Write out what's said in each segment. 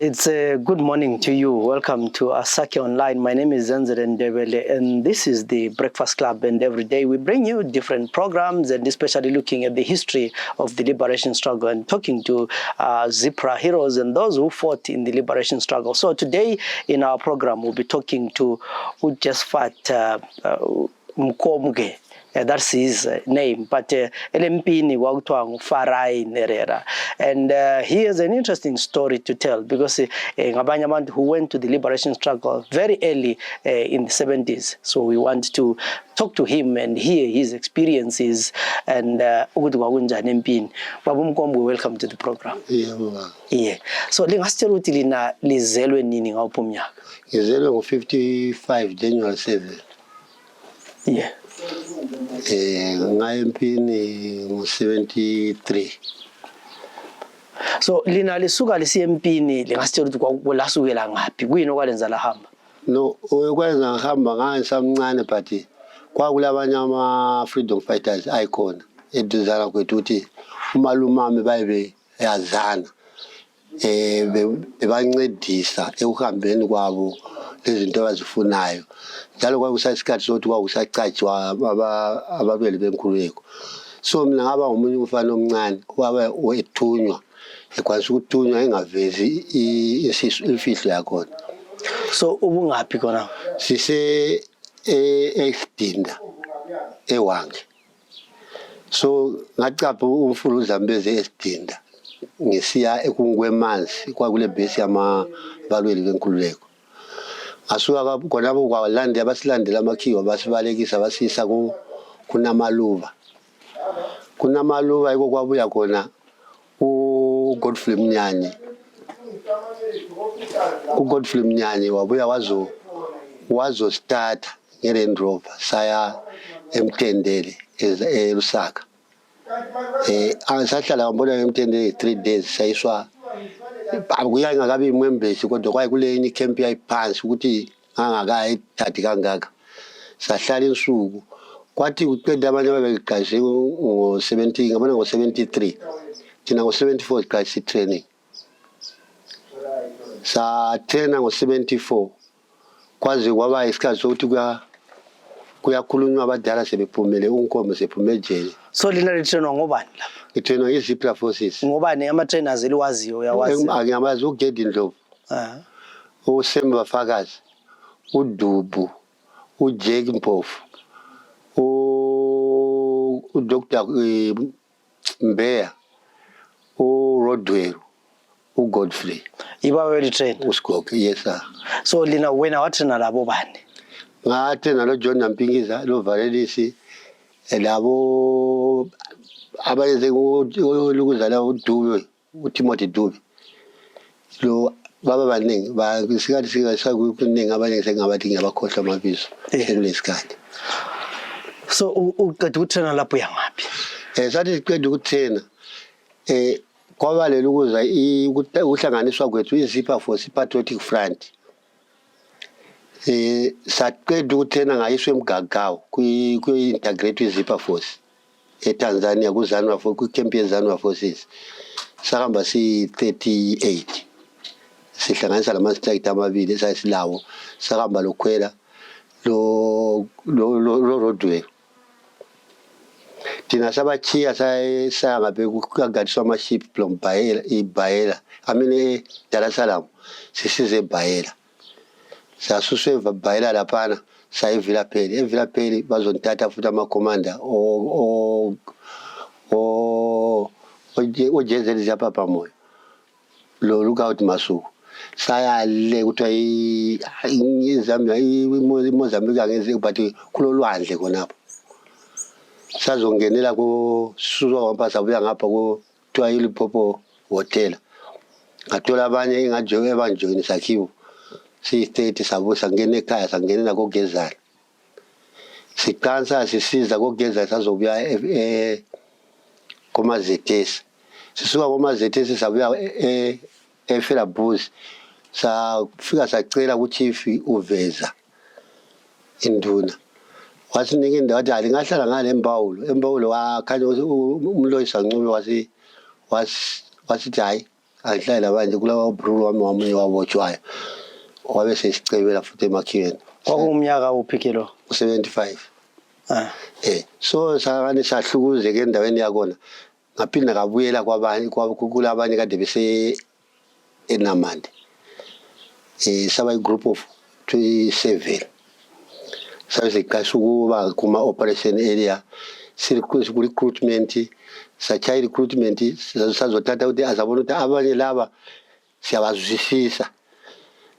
It's a good morning to you. Welcome to Asake Online. My name is Zenzele Ndebele, and this is the Breakfast Club. And every day we bring you different programs, and especially looking at the history of the liberation struggle and talking to ZPRA heroes and those who fought in the liberation struggle. So today in our program, we'll be talking to Jephat Mukobwe. That's his name, but LMP Farai Nherera. And he has an interesting story to tell because Ngabanyamand who went to the liberation struggle very early in the 70s. So we want to talk to him and hear his experiences. And welcome to the program. Yeah. So lingastelo tilina lizelwe nini ngawuphumnyaka? Ngizelwe ngo-55 January 7. Yeah. Ngayempini ngo-73. So lina lisuka lisiyempini lingasitshela ukuthi lasukela ngaphi kuyini okwalenza lahamba? No, okwenza ngihamba ngangisamncane but kwakulabanye ama-freedom fighters ayikhona eduzana kwethu ukuthi umalumami bayibe yazana bebancedisa ekuhambeni kwabo lezinto abazifunayo. Njalo kwakusayisikhathi sokuthi kwakusacatshwa ababeli benkululeko. So mina ngaba ngomunye umfana omncane wabe wethunywa ekwanisa ukuthunywa engavezi imfihlo yakhona. So ubungaphi khona? Sise eSdinda ewange. So ngacapha umfulu uZambezi eSdinda ngisiya ekungwemanzi kwakule base yamabalweli benkululeko. Asuka khonapho kwalanda abasilandela amakhiwa basibalekisa basisa kunamaluba. Kunamaluba yiko kwabuya khona uGodfrey Mnyane. uGodfrey Mnyane wabuya wazo start ngeRand Rover saya eMtendele eLusaka. Angisahlala ngibona eMtendele 3 days sayiswa akuya ngakabi imwembesi kodwa kwakule ini camp yayiphansi ukuthi angakayithathi kangaka. Sahlala insuku kwathi uqeda abanye babeqashe ngo-70 ngabona ngo-73 thina ngo-74 siqashe training. Sa trainer ngo-74 kwaze kwaba isikhathi sokuthi kuyakhulunywa abadala sebephumele unkomo sephume ejele. So lina litrainwa ngobani la? Litrainwa i-ZPRA forces. Ngobani ama-trainers eliwaziyo uyawazi? Angiyamazi uGedi Ndlovu. uSemba Fakazi, uDubu, uJake Mpofu, uDr. Mbeya, uRodwell, uGodfrey. Iba well trained? USgogo, yes sir. So lina wena watraina labo bani? Ngatraina lo John Nampingiza, lo Valelisi, labo abayenze ukuzala uDube, uTimothy Dube. Lo baba baningi basikhathi sikakuningi abaningi sengabathi ngiyabakhohlwa amabizo sekulesikhathi. So uqeda ukutraina lapho yangaphi? Sathi siqeda ukutraina kwabalela ukuza ukuhlanganiswa kwethu iZIPRA Force Patriotic Front. Saqeda ukutraina ngayiswe eMgagawu kwi-integrate iZIPRA Force eTanzania kuZANLA ku-camp yeZANLA Forces. Sahamba si-38 sihlanganisa lama-strike amabili esayisilawo sahamba lokhwela lo Rodwell. Thina sabachiya sayangaphe kugadiswa ama-ship from Bhaela Dar es Salaam sisize eBhaela. Sasuswe Bhaela laphana sayiVilapeli. eVilapeli bazonithatha futhi amakomanda oJezeli Zapapa moyo lo Lookout Masuku. Sayale ukuthi Mozambique angeze but kulolwandle khonapho. Sazongenela kusuka wampasa buya ngapha kuthiwa iLimpopo Hotel. Ngathola abanye engajoyina ebanjoyini sakhiwo. Si-30 sabusa ngene ekhaya sangenela koGezana. Siqansa sisiza koGezana sazobuya komazetesi. Sisuka komazetesi sabuya eFelabuzi. Safika sacela kuChief uVeza induna. Wasinika indawo wathi alingahlala ngale embawulo wakhanya umloyisa Ncube wasithi hayi angihlala manje kulawa bro wami wamunye wabotshwayo wabe sesicebela futhi emakhiyeni kwakumnyaka uphikelo 75 so sakane sahlukuzeke endaweni yakona ngaphinda kabuyela kwabanye kulabanye kade bese eNamande saba igroup of 27 sabe siqasha ukuba kuma operation area recruitment sacha recruitment sazothatha ukuthi azabona ukuthi abanye laba siyabazwisisa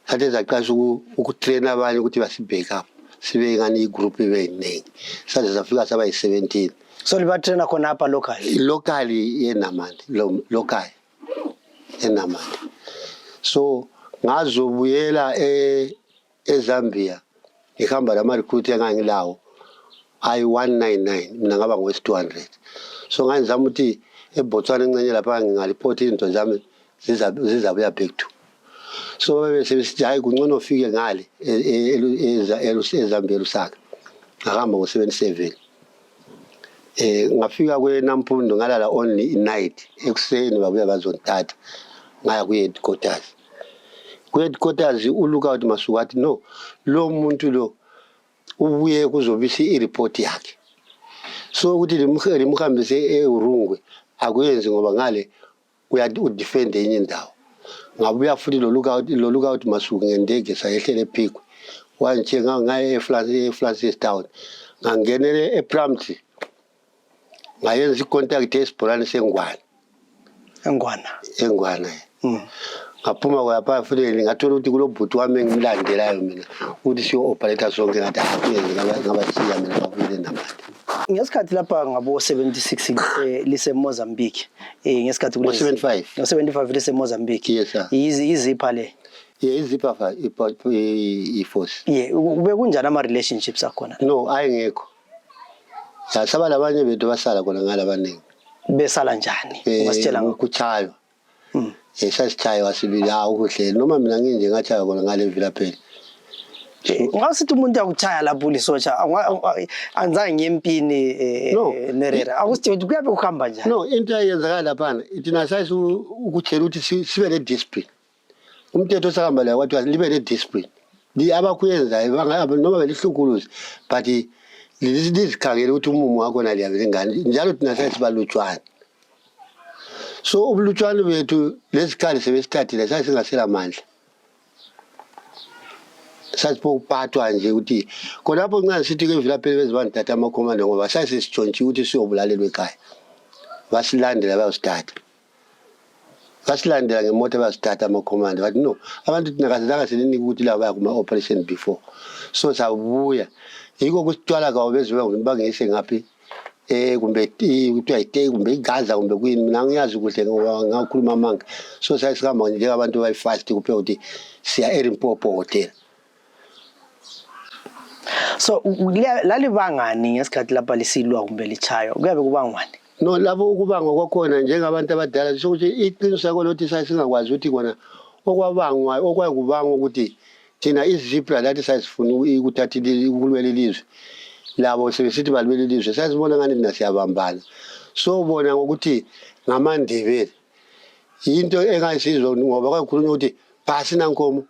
athe zaqasha ukutrain abanye ukuthi basibheke up sibe ngani igroup ebeyiningi saze safika saba yi17 so libatraina khona apha locally eNamande local eNamande so ngazobuyela eZambia ngihamba lama recruit engangilawo I199 mina ngaba ngo200 so ngayizama ukuthi eBotswana encenye lapha ngingaliport into zami zizabuya back to so bese sithi hayi kungcono ufike ngale eZambia Lusaka ngahamba ngo77 ngafika kweNampundo ngalala only night ekuseni babuya bazontatha ngaya ku-headquarters u-lookout masuku athi no lo muntu lo ubuye kuzobisa i-report yakhe so ukuthi limhambise eUrungwe akuyenzi ngoba ngale udefend enye indawo ngabuya futhi lo lookout masuku ngendege sayehlela ePhikwe wangithenga ngaye eFrancis Town ngangenele ePramti ngayenza icontact esibholane sengwana engwana ngaphuma kwapha futhi ngathola ukuthi kulobhuti wami engilandelayo mina ukuthi siyo operator sonke ngathi akuyenze ngabathiya mina babuyele eNamande ngesikhathi lapha ngabo 76 lise Mozambique ngesikhathi kule 75 lise Mozambique yes sir izipha le izipha iforce ube kunjani ama relationships akhona no ayengekho sasaba labanye bethu basala khona ngalabaningi besala njani ungasitshela ukuchaywa sasichaywa sibili ukuhle noma mina nginje ngachaywa khona ngale Vilapheli ngasithi umuntu yakuchaya lapho lisotsha anzange ngempini Nherera akusithi kuyabe kuhamba njani no into ayenzakala lapha ithina sayisi ukutshela ukuthi sibe ne discipline umthetho osahamba la kwathi libe ne discipline abakuyenza noma belihlukuluzi but lizikhangela ukuthi umumo wakho naliyabe ngani njalo thina sayisi balutshwana so ubulutshwana bethu lesikhali sebesithathile sasingasela amandla sasipophathwa nje ukuthi khonapho nxa sithi ke Vilapheli bezibanthatha amakhomanda ngoba sasisitshontshe ukuthi siyobulalelwa ekhaya basilandela bayosithatha basilandela ngemoto bayosithatha amakhomanda bathi no abantu thina kasidanga sininiki ukuthi laba baya kuma operation before so sabuya yiko kusitwala kawo beziwe bangise ngaphi kumbe kuthiwa yitey kumbe igaza kumbe kuyini mina ngiyazi kuhle ngoba ngakhuluma amanga so sayisikamba nje abantu bayifast kuphela ukuthi siya eLimpopo hotel so lali bangani ngesikhathi lapha lisilwa kumbe lichaywa kuyabe kubangwani no labo ukubangwa kwakhona njengabantu abadala sokuthi iqiniso yakho lokuthi sasingakwazi ukuthi kona okwabangwa okwakubangwa ukuthi thina iZPRA lathi sasifuna ukuthatha ukulwela ilizwe labo sebesithi balwela ilizwe sasibona ngani thina siyabambana so bona ngokuthi ngamaNdebele into engayisizwe ngoba kwakhulunywa ukuthi phasi nankomo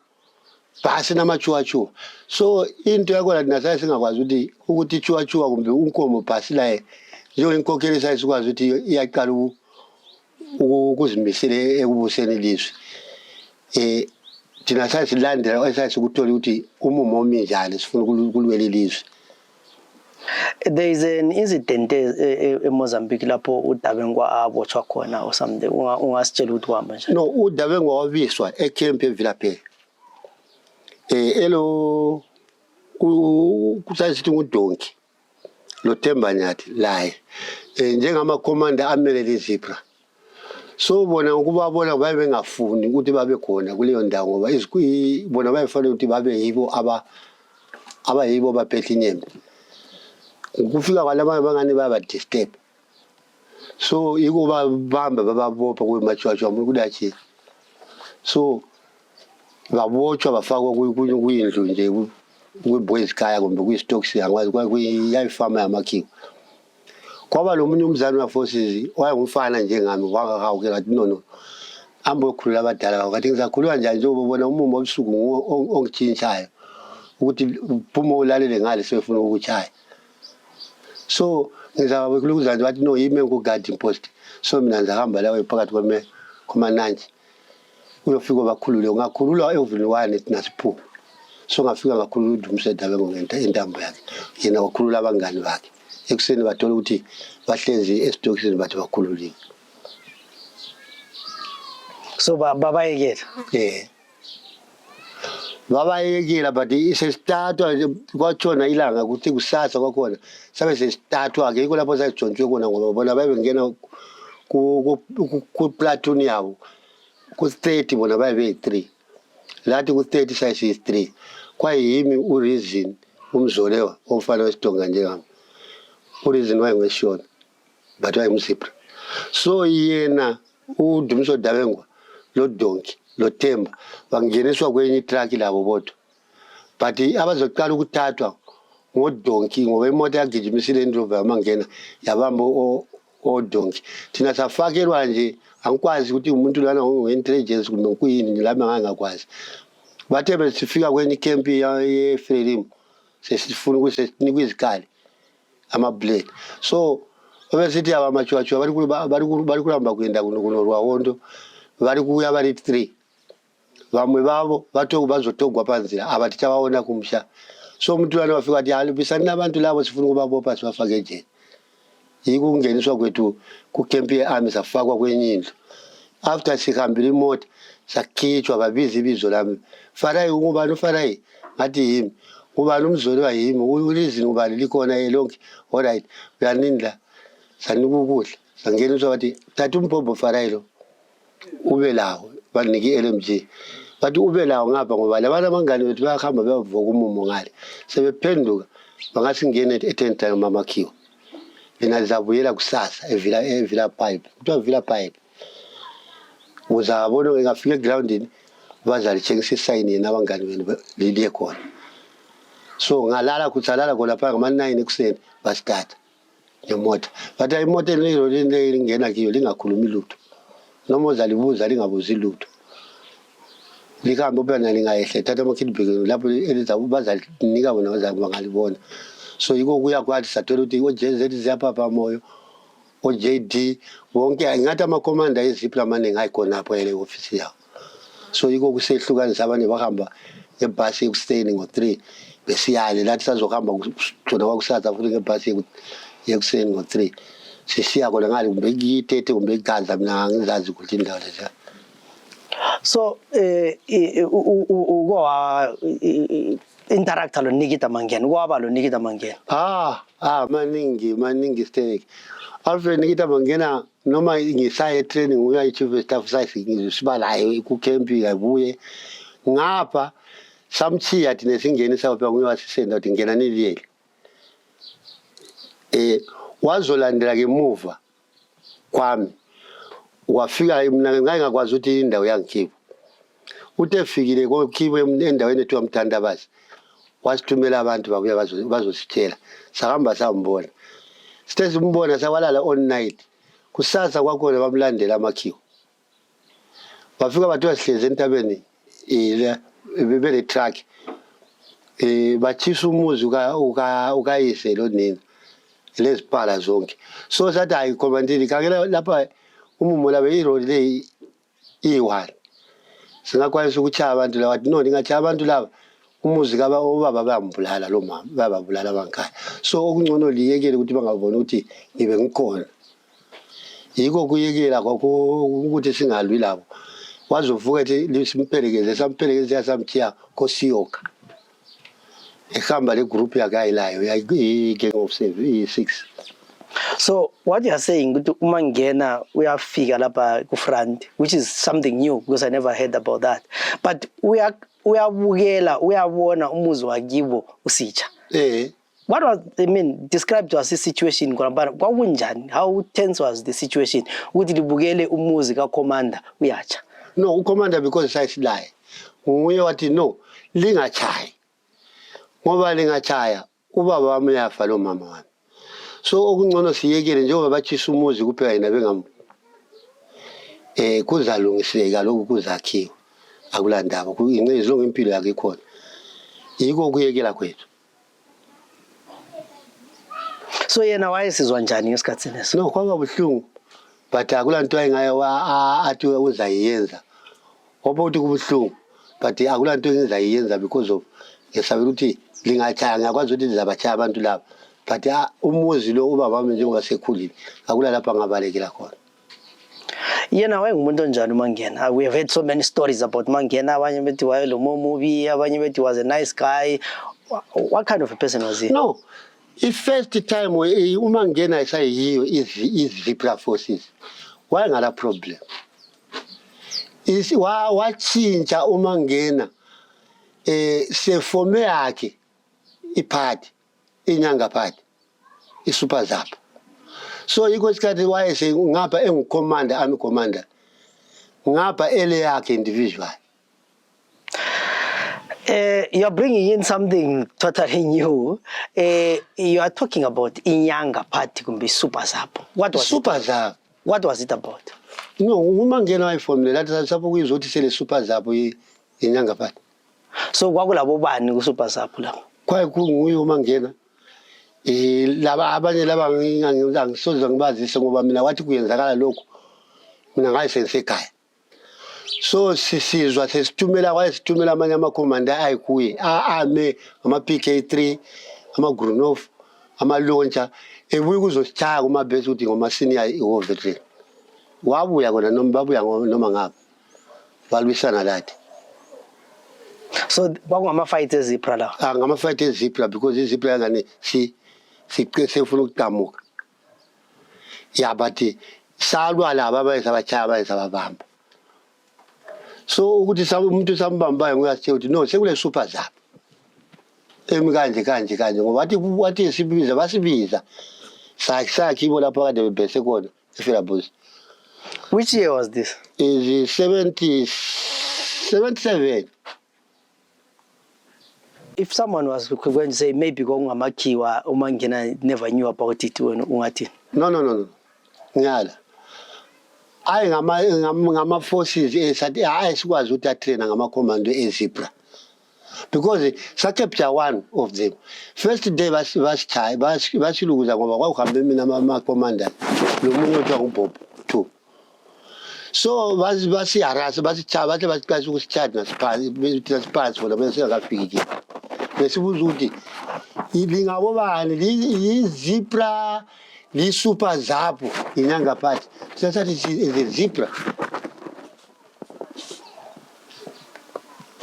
phasi namachuachu so into yakho thina sasingakwazi ukuthi chuachu kumbe unkomo phasi la nje inkokheli sayisikwazi ukuthi iyaqala ukuzimisela ekubuseni ilizwe thina sasilandela esasikuthola ukuthi umumo ominjani sifuna ukulwela ilizwe. There is an incident in Mozambique lapho uDabengwa abotshwa khona or something ungasitshela ukuthi uhamba njani. No, uDabengwa wabiswa eCamp eVilapheli elo kusasithi uDonki lo Thembanyathi laye njengama commander amele leZPRA so bona ukubabona babe bengafuni ukuthi babe khona kuleyo ndawo ngoba bona bayifanele ukuthi babe yibo abayibo baphethe inyembe ukufika kwalaba bangani baba disturb so yiko babamba bababopha kwemachwacho amukulathi so babotshwa bafakwa kuyindlu nje kwiboys kaya kumbe kwi-stocks angwazi kwayifama yamakhiwo kwaba lo munye umzali waforces wayengumfana njengami wakahawuke ngathi no ambo khulula abadala ngathi ngizakhuluma njani njengoba ubona umumo obusuku ongitshintshayo ukuthi uphumo ulalele ngale sefuna ukuchaya. So ngizabekuluza nje bathi no yime ku-guarding post. So mina ngizahamba lawe phakathi komananji uyofika bakhulule ngakhululwa evuliwane nasiphume. So ngafika ngakhulula uDumiso Dabengwa entambo yakhe yena wakhulula abangani bakhe ekuseni bathola ukuthi bahlezi esitokisini bathi bakhululile. So babayekela babayekela but isesitatwa kwatshona ilanga ukuthi kusasa kwakhona sabe sesitatwa ke yiko lapho sayijontshwe khona ngoba bona babengena ku platoon yabo ku 30 bona babe 3 lathi ku 30 size is 3 kwayimi ureason umzolewa omfana wesitonga njengami ureason wayengeshona but wayemzipra. So yena uDumiso Dabengwa lo donki lo Themba bangeniswa kwenye truck labo bodwa but abazoqala ukuthathwa ngodonki ngoba imoto yagijimisile indrover Mangena yabamba odonki thina safakelwa nje angikwazi ukuthi umuntu lana ngo-intelligence kumbe kuyini lami ngangakwazi bathe besifika kwenye camp ye-Farai sesifuna ukuthi sinikwe izikali ama-blade. So besithi abamachwachwa bari kulamba kwenda kuno Rwawondo bari kuya bari 3 bamwe babo bazotogwa panzira abathi chabaona kumsha. So umuntu lana wafika athi halibisani nabantu labo sifuna ukubabopha sibafake nje yiko kungeniswa kwethu ku camp ye-army safakwa kwenye indlu. After sihambile imoto sakhitshwa babiza ibizo lami Farai ngubani uFarai ngathi yimi ngubani umzolo yimi ulizini ngubani likhona elonke alright uyaninda sanika ukudla sangeniswa bathi thatha umpombo Farai lo ube lawo baniki LMG bathi ube lawo ngapha ngoba labana abangani bethu bayahamba beyavuka umumo ngale sebephenduka bangasingena e10 time mama Khiwa mina ngizabuyela kusasa evila pipe kuthiwa villa pipe uzabona ngafika egroundini bazalitshengisa isayini yena abangani benu liliye khona. So ngalala kutsalala khona pha ngama-9 ekuseni basithatha ngemoto bathi imoto lingena kiyo lingakhulumi lutho noma uzalibuza lingabuzi lutho lihambe ubana lingayehle thatha ama-kidbag lapho bazalinika bona bangalibona. So yiko kuya kwathi sathola ukuthi o-ZANLA moyo o-JD wonke ngathi amakomanda ezipla amaningi ayikhona apho ele ofisi yawo. So yiko kusehlukanisa abanye bahamba ngebhasi ekuseni ngo-3 besiyale lathi sazohamba khona kwakusasa futhi ngebhasi ekuseni ngo-3 sisiya khona ngale kumbe ki-30 kumbe iGaza mina angizazi ukuthi indawo leziya. So interactor lo Nikita Mangena kwaba lo Nikita Mangena maningi stake Alfred Nikita Mangena noma ngisaya training uya chief of staff size ngizibalayo ku camp yabuye ngapha samchiya thina singenisa upha kuyasisenda ukuthi ngena niliyele wazolandela ngemuva kwami wafika mina ngangakwazi ukuthi indawo yangikhipha uthe fikile kokhiphe endaweni ethiwa Mthandabazi wasithumela abantu babuya bazositshela sahamba sambona sithe simbona sawalala all night kusasa kwakhona bamlandela amakhiwo bafika bathiwa sihlezi entabeni bebele truck bachisa umuzi ukayise lo nini leziphala zonke. So sathi hayi commandini kakela lapha umumo labe iroli le i1 singakwanisa ukuchaya abantu laba no ngingachaya abantu laba umuzi ubaba bayambulala lo mama bababulala abankhaya. So okungcono liyekele ukuthi bangabona ukuthi ngibe ngikhona yiko kuyekela ukuthi singalwi labo wazovuka ethi simpelekeze sampelekeze samthiya kosiyoka ehamba le group yakhe ayilayo i-gang of 6. So what you are saying ukuthi uma ngena uyafika lapha ku front, which is something new because I never heard about that, but uyabukela uyabona umuzi wakibo usitsha. What was, I mean, describe to us the situation kwakunjani, how tense was the situation ukuthi libukele umuzi ka commander uyacha? No, commander because sayilaye nguye wathi no lingachayi ngoba lingachaya ubaba wami uyafa lo mama wami. So okungcono siyekele njengoba bachisa umuzi kuphela yena kuzalungiseka lokhu kuzakhiwa akulandaba izilonge impilo yakhe ikhona yiko kuyekela kwethu. So yena wayesizwa njani ngesikhathi leso? No, kwaba buhlungu but akulanto ayingayo athi uzayenza ngoba uthi kubuhlungu but akulanto engizayenza because of ngesabela ukuthi lingachaya ngakwazi ukuthi lizabachaya abantu laba but umuzi lo ubaba wami njengoba sekhulile akula lapha ngabalekela khona. Yena wayengumuntu onjani uMangena? We have heard so many stories about Mangena. Abanye bethi wayelo movie, abanye bethi was a nice guy. What kind of a person was he? No, the first time uMangena esayiyo is ZANLA forces wayengala problem. Wachinja uMangena sefome yakhe iparty inyanga party iSuper ZAP. So yiko isikhathi wayese ngapha engicommander army commander ngapha ele yakhe individual. You are bringing in something totally new. You are talking about inyanga party kumbe Super ZAP. What was Super ZAP? What was it about? No, uMangena wayiformula lathi sapho kuyizothi sele Super ZAP inyanga party. So kwakulabo bani ku Super ZAP lapho? Kwaye kunguye uMangena. Laba abanye laba ngisoze ngibazise ngoba mina wathi kuyenzakala lokho mina ngayisense ekhaya. So sisizwa sesitumela wayesitumela amanye amakhomanda ayikuye ame ama PK3 ama Grunov ama launcher ebuye kuzosichaya kuma base ukuthi ngoma senior veteran. Wabuya kona noma babuya noma ngapha balwisana lathi. So kwakungama fight eZPRA la? Ngama fight eZPRA because iZPRA ngane sefuna ukuqhamuka. Ya bathi salwa laba bayisabachaya bayisababamba. So ukuthi umuntu sambambayo nguyathe ukuthi no sekule Super ZAP. Kanje ngoba wathi sibiza basibiza. Sakhibo lapha kade bebhese khona eFelabos. Which year was this? Is 77. If someone was going to say maybe kwangamakiwa uMangena never knew about it when ungathi? No. Ngiyala. Ayi ngama forces esathi ayisikwazi ukuthi atraina ngama commando eZPRA. Because sakepture one of them. First day basilukuza ngoba kwakuhambe mina ama commander lo munye othiwa nguBob 2. So basiharasa basichaba bathi basiqasha ukusicharge nasiphansi bona bese ngafiki. Besibuza ukuthi ibingabo bani iZPRA li Super ZAP inyanga party. Sathi iZPRA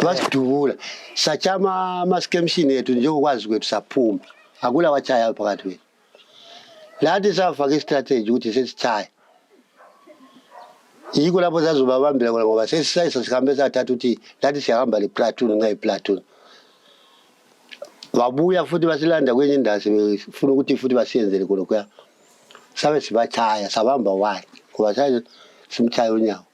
basidubula sachama ama-scamshini yethu njengokwazi kwethu saphuma akula wachaya phakathi kwethu lathi safaka istrategy ukuthi sesichaya yiko lapho sazobabambela khona ngoba sesisayisa sihambe sathatha ukuthi lathi siyahamba le platoon nxa iplatoon babuya futhi basilanda kwenye indawo sebefuna ukuthi futhi basiyenzele khona kuya sabe sibachaya sabamba wani ngoba saye simchaya unyawo.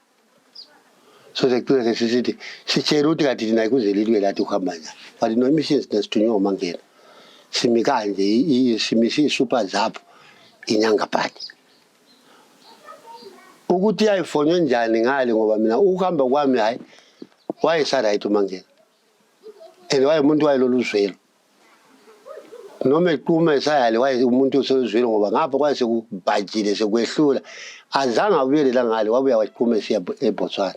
So sekuthiwa sisithi sitshela ukuthi kathi thina kuzelilwe lathi ukuhamba njani but no missions nesithunywa uMangena simi kanje simisi Super ZAP inyanga party ukuthi ayifonywe njani ngale ngoba mina ukuhamba kwami hayi wayesaright uMangena and wayemuntu wayeloluzwelo noma eqhuma esayale waye umuntu osoluzwelo ngoba ngapha kwayesekubhajile sekwehlula azange abuyele la ngale wabuya wayiqhuma esiya eBotswana.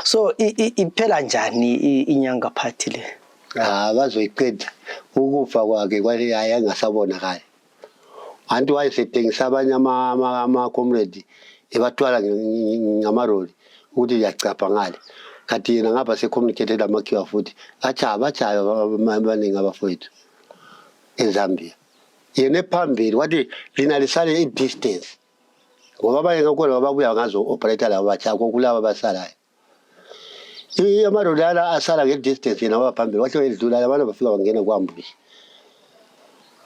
So iphela njani inyanga party le? Bazoyiqeda ukufa kwakhe kwale ayangasabonakala. Antu wayesetengisa abanye ama comrade ebathwala ngamaroli ukuthi yacapha ngale. Kathi yena ngapha se-communicated amakhiwa futhi bachaya abaningi abafowethu eZambia. Yena ephambili wathi lina lisale i-distance ngoba abanye ngakhona babuya ngazo operator laba bachaya kulaba basalayo. Amaroli asala nge-distance yena waphambili wathi wedlula abantu bafika bangena kwambushi.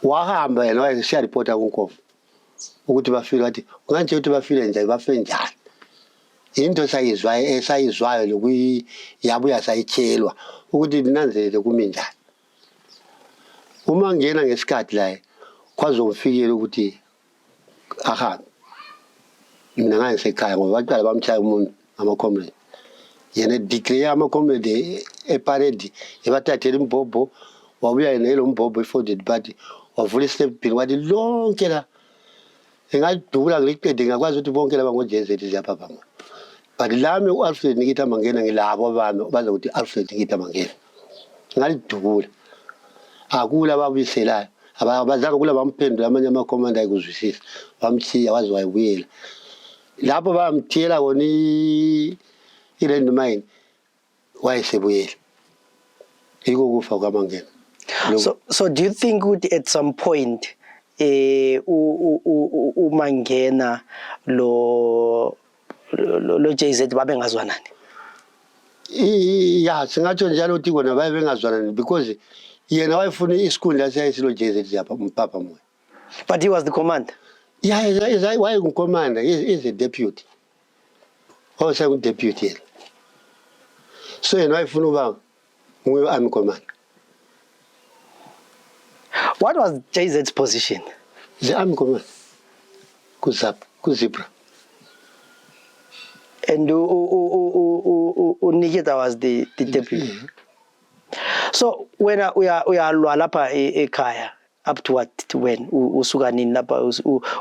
Wahamba yena wayesiyaripota kuNkomo ukuthi bafile wathi nganje ukuthi bafile njani bafe njani. Into esayizwayo lokuyabuya sayitshelwa ukuthi linanzelele kumi njani. uMangena ngesikhathi la kwazomfikela ukuthi ahambe mina ngangisekhaya ngoba baqala bamchaya umuntu ama-comrade yena declare ama-comrade eparade ebathathela imbhobho wabuya nelo mbhobho e-folded party wavula istepini wathi lonke la engadubula ngiliqede ngakwazi ukuthi bonke laba ngo-JZ ziyaphapha ngo but lami u-Alfred Nikita Mangena ngilabo abami baza ukuthi Alfred Nikita Mangena ngalidubula akula babuyiselayo abazange kula bamphendula amanye ama-commander ayikuzwisisa bamthiya waze wayebuyela lapho bamthiyela kona i-landmine wayesebuyela yiko kufa kwaMangena. So do you think at some point uMangena lo JZ babengazwanani? Yeah, singatsho njalo ukuthi kona babengazwanani because yena wayefuna isikhundla sayisilo JZ yapha umpapa moya. But he was the commander. Yeah, why commander? He's a deputy. Also a deputy. So yena wayefuna uba army commander. What was JZ's position? The army commander. ZAPRA. And Nikita was the deputy. So when we are lapha ekhaya up to what when usuka nini lapha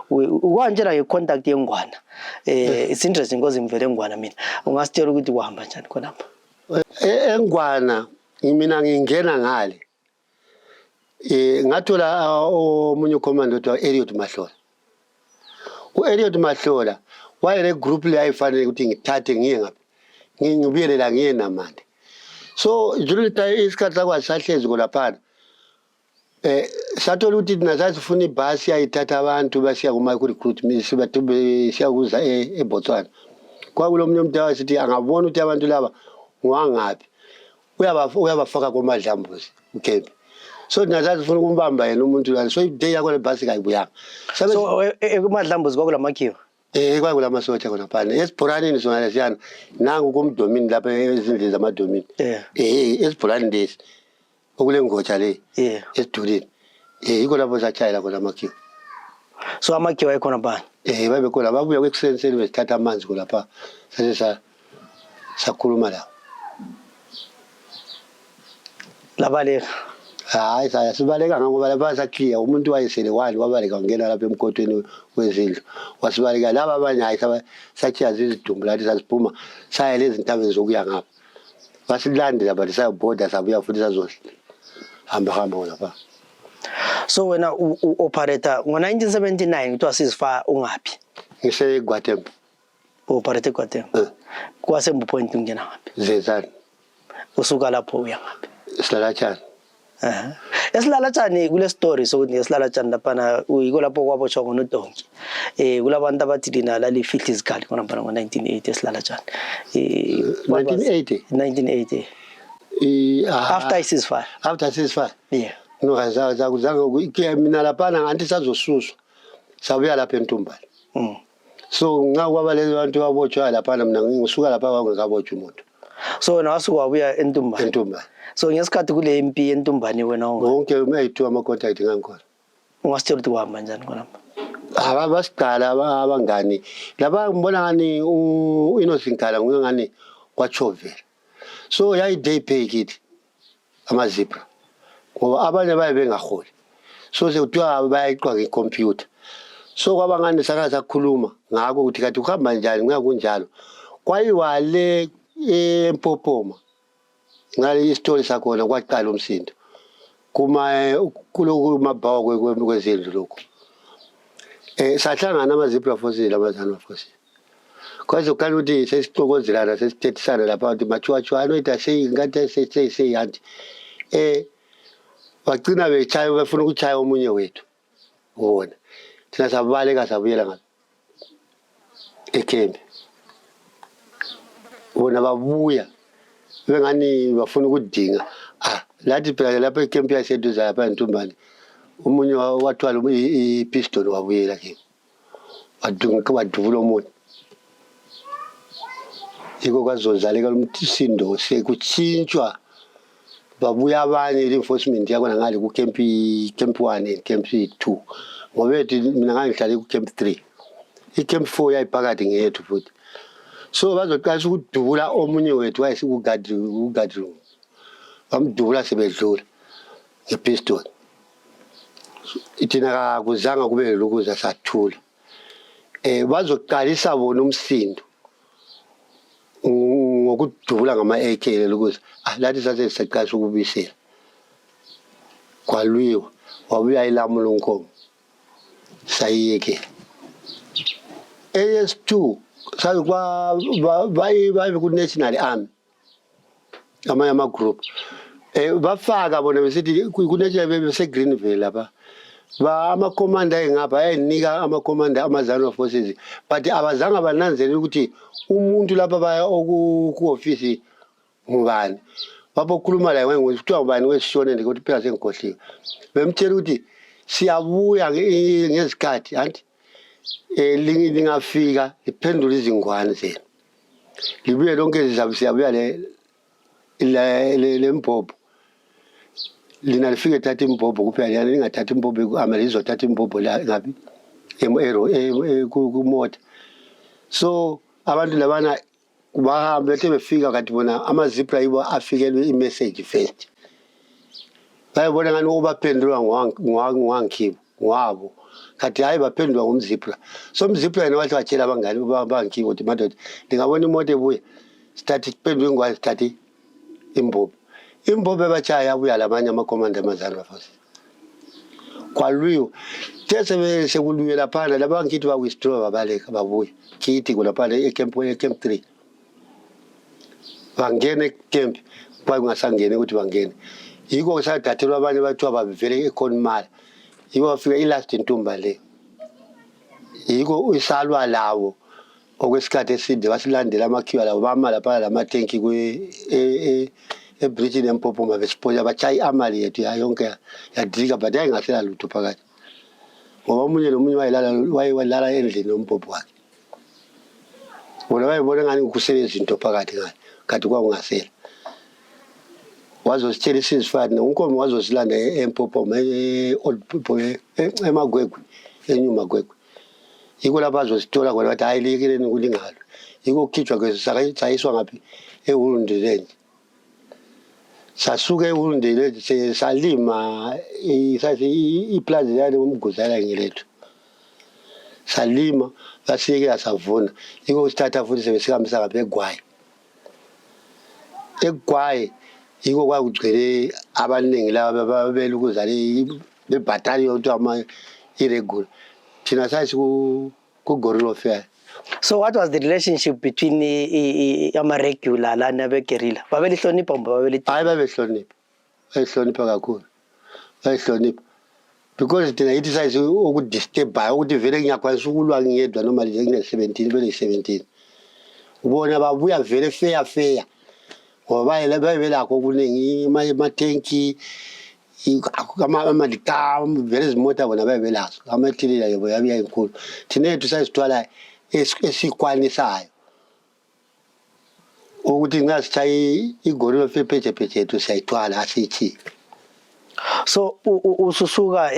ukanjena ngecontact yeNgwana it's interesting because imvele eNgwana mina ungasitshela ukuthi kuhamba njani khona lapha eNgwana mina ngingena ngale ngathola omunye ucommando othiwa Eliot Mahlola u-Eliot Mahlola wayele group le ayifanele ukuthi ngithathe ngiye ngaphi ngibuyelela ngiye namande so during isikhathi sakwazi sahlezi kolaphana sathola ukuthi thina sasifuna ibhasi yayithatha abantu basiya kuma-recruitment siya kuza eBotswana kwakulo munye umuntu awasithi angabona ukuthi abantu laba ngwangaphi uyabafaka komadlambuzi uKempi so thina sasifuna ukumbamba yena umuntu lana so iday yakho lebhasi kayibuyanga so ekumadlambuzi kwakulamakhiwa kwakula masotsha khona phana esibhoraneni sona lesiyana nangu kumdomini lapha ezindlini zamadomini esibhoraneni lesi okule ngotsha le esidulini yiko lapho satshayela khona amakhiwa so amakhiwa ayikhona phana babekhona babuya kwekuseni besithatha amanzi kolapha sakhuluma lawo labaleka hayi sibaleka ngoba lapha sakhiya umuntu wayesele wabaleka wangena lapha emkotweni wezindlu wasibaleka laba abanye hayi sakhiya zizidumbu lathi sasiphuma saya lezi ntabeni zokuya ngapha basilandela bathi sayabhoda sabuya futhi sazohamba lapha. So wena operator ngo-1979 kuthiwa ceasefire ungaphi? Ngise-Gwatembu. Operator Gwatembu. Kwasembu point ungena ngaphi? Zenzele. Usuka lapho uya ngaphi? Esilalatshani. Esilalatshani kule story sokuthi ngesilalatshani laphana uyiko lapho kwabotshwa ngoNodonki. Kulabantu abathi lina lalifihla izikali khona phana ngo-1980 esilalatshani. 1980. After ceasefire. After ceasefire. Yeah. No, zakuzange mina laphana ngathi sazosuswa sabuya lapha eNtumbane. So ngakwaba lezi bantu abotshwa laphana mina ngisuka lapha kwangekabotshwa umuntu. So wena wasuka wabuya eNtumbane. So ngesikhathi kule MP eNtumbane wena wonke umayithiwa ama-contact ngangikhona. Ungasitshela ukuthi kuhamba njani khona lapha? Abasiqala abangani laba ngibona ngani uInosinkala nguye ngani kwaChovela. So yayi-day pay kithi ama-ZPRA. Ngoba abanye baye bengaholi so sekuthiwa bayayiqwa ngecomputer so kwabangani sakhuluma ngakho ukuthi kathi uhamba njani ngakunjalo kwayiwale eMpopoma ngale istory sakhona kwaqala umsindo kulomabhawa kwezindlu lokho sahlangana ama-ZPRA forces ama-ZANLA forces kwaze ukhala ukuthi sesixokozelana sesithethisana lapha ukuthi machuachuwa anoita ngathi seyiyanti bagcina bechaya bafuna ukuchaya omunye wethu wona thina sabaleka sabuyela ngapha eKempi bona babuya bengani bafuna ukudinga lathi phela lapha eKempi yaseduza lapha eNtumbane umunye wathwala i-pistol wabuyela ke wadubula umuntu yiko kwazozaleka umsindo sekutshintshwa babuya abanye i-enforcement yakona ngale ku-Camp 1 and Camp 2 ngoba mina ngangihlale ku-Camp 3 Camp 4 yayiphakathi ngethu futhi. So bazoqala ukudubula omunye wethu wayesikugadroom. Bamdubula sebedlula ngePistol. Ithina kuzanga kube lokuza sathula. Bazoqalisa bona umsindo. Ngokudubula ngama-AK lokuza lathi sathe siqala ukubisela. Kwalwiwa wabuya ilamula unkomo. Sayiyeke. AS2 sayikwa bayi ku National Army. Ama group. Bafaka bona besithi ku National bese Greenville lapha. Ama commander engapha ayinika ama commander ZANLA forces but abazanga bananzele ukuthi umuntu lapha baya ku office ngubani. Babokhuluma la ngokuthi kuthiwa ubani wesishone ukuthi phela sengikhohliwe. Bemtshela ukuthi siyabuya ngezikhathi anti lingafika liphendula izingwane zenu. Libuye lonke siyabuya le mpopho. Lina lifike thatha impopho kuphela lingathatha impopho amalizothatha impopho la ngapi kumota. So abantu labana bahamba bethe befika kanti bona ama-ZPRA yibo afikelwe i-message first. Bayibona ngani ubaphendulwa ngwangikhipha ngwabo kanti hayi baphendulwa ngumZPRA. So umZPRA yena wathi watshela abangani bangikhipha ukuthi madoda ngingabona imoto ebuya sithathe siphendule ingwane sithathe impopho. Impopho ebachaya yabuya labanye amakomanda amaZANLA forces. Kwalwiwa tese sekulwiwe laphana labangithi ba withdraw babaleka babuya kithi kulaphana eCamp 3. Bangene eCamp kwakungasangene ukuthi bangene. Yiko sadathelwa abanye bathiwa babivele eConmara. Yiko wafika ilast intumba le. Yiko usalwa lawo okwesikhathi eside wasilandela amakhiwa lawo bama lapha lamatanki ebridge neMpopo mabesiponya bachayi amali yethu yonke yadrika but ayingasela lutho phakathi. Ngoba umunye nomunye wayelala endlini noMpopo wakhe. Bona bayibona ngani ukusebenza into phakathi ngayo kanti kwakungasela. Wazositshela isizifana unkomo wazosilanda eMpopo emagwegwe enyuma gwegwe. Yiko lapha azosithola khona bathi hayi likeleni kulingalo. Yiko kukhitshwa kwesayiswa ngaphi eHulundelenje. Sasuke eHulundelenje salima iplaza yale umguzala ngelethu. Salima basiyeke asavuna. Yiko sithatha futhi sebesikambisa ngapha eGwayi. eGwayi yiko kwakugcwele abaningi laba babele ukuzala bebattalion to ama irregular. Thina sathi ku guerrilla fair. So what was the relationship between ama-regular nabe-guerrilla? Babelihlonipha mba babelihlonipha? Hayi babehlonipha. Bayihlonipha kakhulu. Bayihlonipha. Because thina yithi sayithi ukudisturbayo ukuthi vele ngiyakwanisa ukulwa ngiyedwa noma nje ngine-17 vele 17. Ubona babuya vele fair. Ngoba bayebelakho okuningi amatanki amalika vele izimota bona bayebelazo amathilila yebo yabiya inkulu. Thina yethu sayisithwala esikwanisayo ukuthi nxa sithayi igorilo phephethe yethu siyayithwala asithi. So ususuka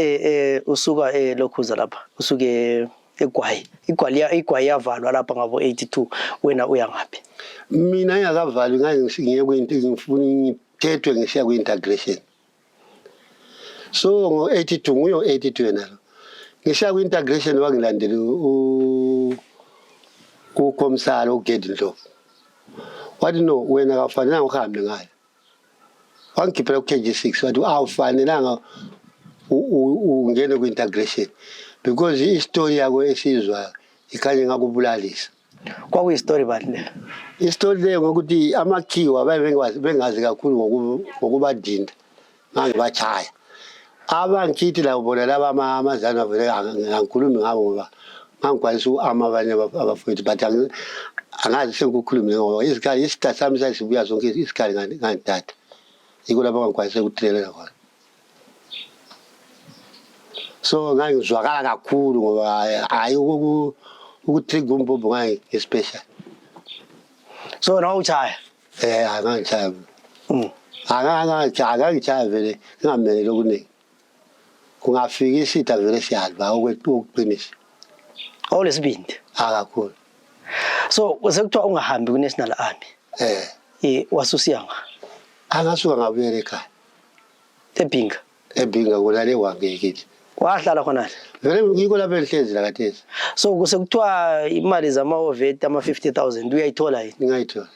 lokhuza lapha usuke eGwayi. iGwayi yavalwa lapha ngabo 82 wena uya ngaphi? Mina ngiyakavalwi ngiye kwinto ngifuna ngithethwe ngisiya ku-integration. So ngo-82 nguyo 82 yena lo. Ngisiya ku-integration wangilandela uKomsalo uGedi Ndlovu. Wathi no wena kafanelanga uhambe ngayo. Wangikhiphela ku-KG6 wathi awufanelanga ungene ku-integration because i-story yakho esizwa ikhanye ngakubulalisa. Kwakuyistory bani le? Istory leyo ngokuthi amakhiwa bengazi kakhulu ngokubadinda ngangibachaya. Abangithi labo bona laba amaZANLA vele angikhulumi ngabo ngoba ngangikwanisa abanye abafowethu but angazi sengikukhuluma ngoba isikhathi sami sasibuya zonke isikhathi ngantata. Yiko lapho ngangikwanisa ukutrelela khona. So ngangizwakala kakhulu ngoba hayi ukutrigger uMpopo ngayi special. So now uchaya? Angangitshaya. Angangitshaya vele ngingamelele okuningi. Kungafika isitha vele siyalwa okuqinisa. Awulesibindi. Akakhulu. So sekuthiwa ungahambi ku-National Army. Wasusiyanga. Angasuka ngabuyela ekhaya. Ebhinga. Ebhinga kona le wangekithi. Wahlala khona. Vele ngiko lapha enhlezi la kathesi. So kusekuthiwa imali zama-OVET ama-50,000 uyayithola yini? Ngayithola.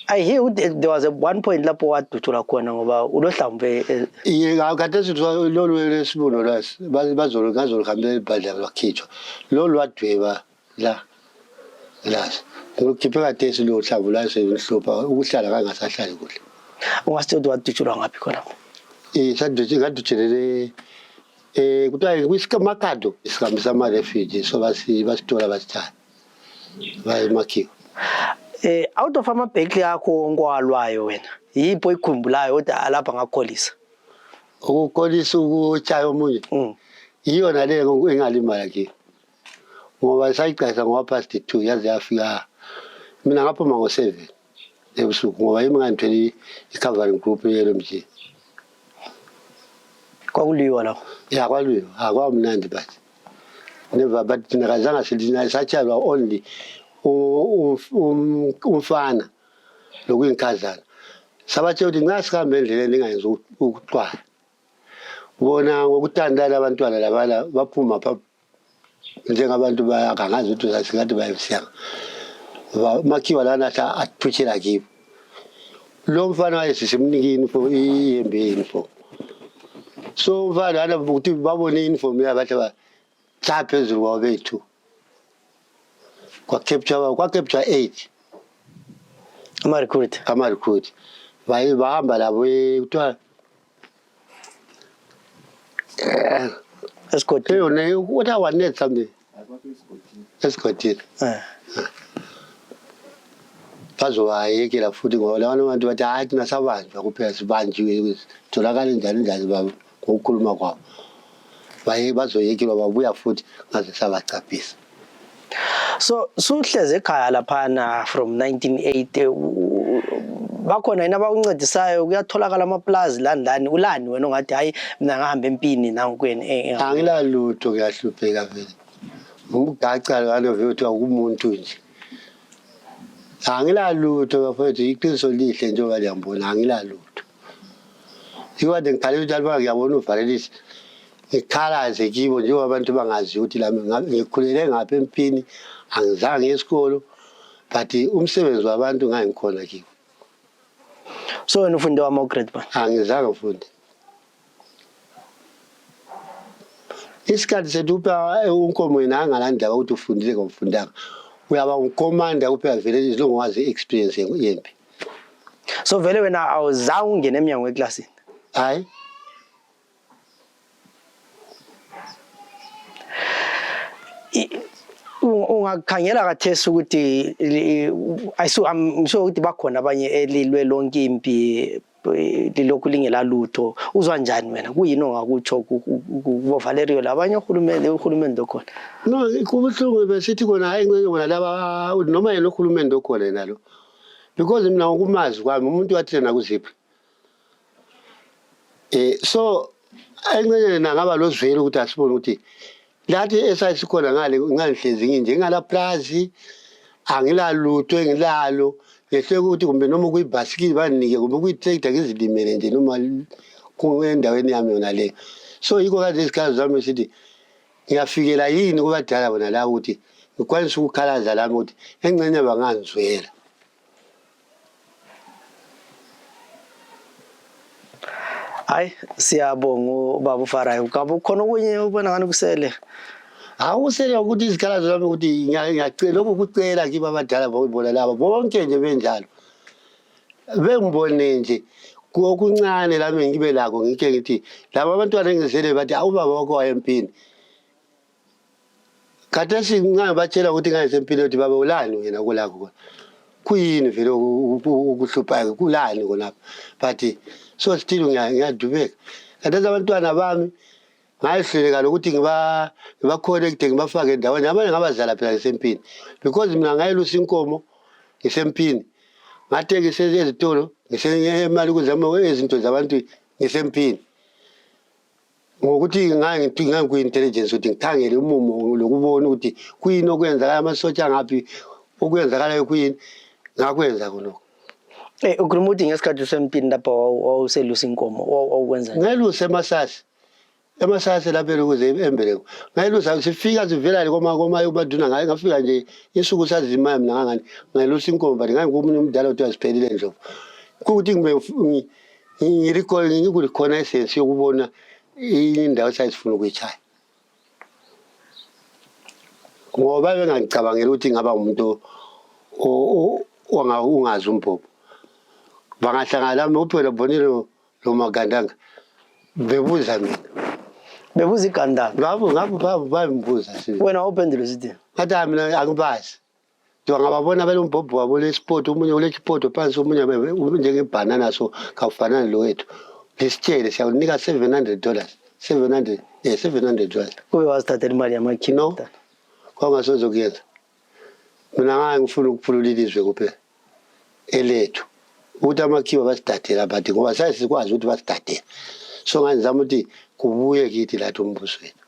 I hear there was a one point lapho waduthula khona ngoba ulohlambe. Kathesi lolu lesibuno lasi ngazoluhambela ibhadla lwakhitshwa. Lolu wadweba la. Ngikukhiphe kathesi lo hlamvu la sehlupha ukuhlala kangasahlali kuhle. Ungasithola waduthulwa ngaphi khona? Ngadutshelele kuthiwa kwisikamakado isihambi sama-refugee so basitola basithatha bayemakhiwa. Out of amabhekli akho onkwalwayo wena yipho oyikhumbulayo kodwa lapha ngakholisa? Ukukholisa ukutshaya omunye iyona le engalimala ke ngoba sayiqasa ngoba past 2 yaze yafika mina ngaphuma ngo7 ebusuku ngoba yimi ngantweli i-covering group yeLMG. Kwakuliwa lapho? Ya kwaluyo akwamnandi bathi never but ngazange silina sachalwa only umfana lokuyinkazana sabathe ukuthi ngasihambe endleleni ningayenza ukuxwaya bona ngokuthandana abantwana labana baphuma pha njengabantu bayangazi ukuthi sasingathi bayebusiyanga makhiwa lana athuthela kibo lo mfana wayesisimnikini for iyembeni for so mfana ana ukuthi babone uniform yabathi ba cha phezulu kwawo bethu kwa capture 8 ama-recruit bahamba labo kuthiwa escotini. What I wanted something escotini bazobayekela futhi ngoba labanye abantu bathi hayi thina sabanjwa kuphela sibanjiwe tholakala njani baba ngokukhuluma kwabo bazoyekelwa babuya futhi ngaze sabacaphisa. So suhleze ekhaya laphana from 1980 bakhona yini abawuncedisayo kuyatholakala amaplazi lani ulani wena ongathi hayi mina ngahamba empini nankweni? Angilalutho kuyahlupheka vele umgaca ngalo vele uthi akumuntu nje angilalutho bafethu iqiniso lihle njengoba liyambona angilalutho ikade ngikhalele ukuthi alba ngiyabona uvalelisi ikhalaze kibo njengoba abantu bangazi ukuthi lami ngikhulele ngapha empini angizange esikolo but umsebenzi wabantu ngangikhona kibo. So wena ufunde wama-grade bani? Angizange ufunde isikhathi sethu upha unkomo yena angalandaba ukuthi ufundile ngomfundanga uyaba unkomanda kuphela vele izilongowazi experience yempi. So vele wena awuzange ungene emnyango weklasini? Hayi. Ungakhangela kathesi ukuthi I'm sure ukuthi bakhona abanye elilwe lonke impi lilokhu lingelalutho uzwa njani wena kuyini ongakutsho kuBovalerio labanye uhulumende okhona? No kubuhlungu besithi kona hayi ngeke laba noma yena uhulumende okhona nalo because mina ngokumazi kwami umuntu wathena kuziphi so engcenye nangaba lozwele ukuthi asibone ukuthi lathi esayisikhona ngale ngangihlezi nginje ngala plaza angilalutho engilalo ngehle ukuthi kumbe noma kuyibhasikili banike kumbe kuyitractor ngizilimele nje noma endaweni yami yona le so yiko kade isikhathi zami sithi ngiyafikela yini kubadala bona la ukuthi ngikwanisa ukukhalaza lami ukuthi engcenye bangangizwela. Hayi siyabonga ubaba uFarai ugabe khona okunye ubona ngani kusele? Awusele ukuthi izikhalazo zami ukuthi ngiyacela lokho kucela kiba abadala bona laba bonke nje benjalo bengibone nje okuncane lami ngibe lako ngike ngithi laba abantwana engizele bathi awubaba wakho wayempini khathesi ngingabatshela ukuthi ngayisempini ukuthi baba ulani wena kulakho kuyini vele ukuhlupha kulani khona but so still ngiyadubeka khathesi abantwana bami ngayihleleka lokuthi ngiba connect ngibafake endaweni abanye ngabazala phela ngisempini because mina ngayelusa inkomo ngisempini ngathengisa ezitolo ngisemali kuzama izinto zabantu ngisempini ngokuthi ngangiphinga ku-intelligence ukuthi ngikhangele umumo lokubona ukuthi kuyini okwenzakala amasotsha ngaphi okwenzakalayo kuyini ngakwenza khonokho. Ukhuluma ukuthi ngesikhathi usempini lapho wawuselusa inkomo wawukwenza njani? Ngayilusa emasasi lapha elokuze embeleko ngayilusa sifika sivela komaduna ngafika nje insuku sazimaya mina ngangani ngayilusa inkomo but ngangikomunye umdala othi wasiphelile ndlovu kuthi ngirecall ngikulikhona essence yokubona indawo sayisifuna ukuyitshaya ngoba bengangicabangela ukuthi ngaba umuntu ungazi umphopo bangahlangana lami uphela bonile lo magandanga bebuza mina bebuza igandanga ngabo bayimbuza wena uphendula usithi ngathi mina angibazi ngababona belo mbhobho wabo lesport umunye ulesport phansi umunye njengebhanana so kafanana lo wethu lesitshele siyakunika $700 $700 kuye wasithathela imali yamakhiwo no kwangasoze kuyenza mina ngifuna ukuphulula ilizwe kuphela elethu ukuthi amakhiwo basidatela but ngoba sayisikwazi ukuthi basidatela so ngizama ukuthi kubuye kithi lathi umbuso wethu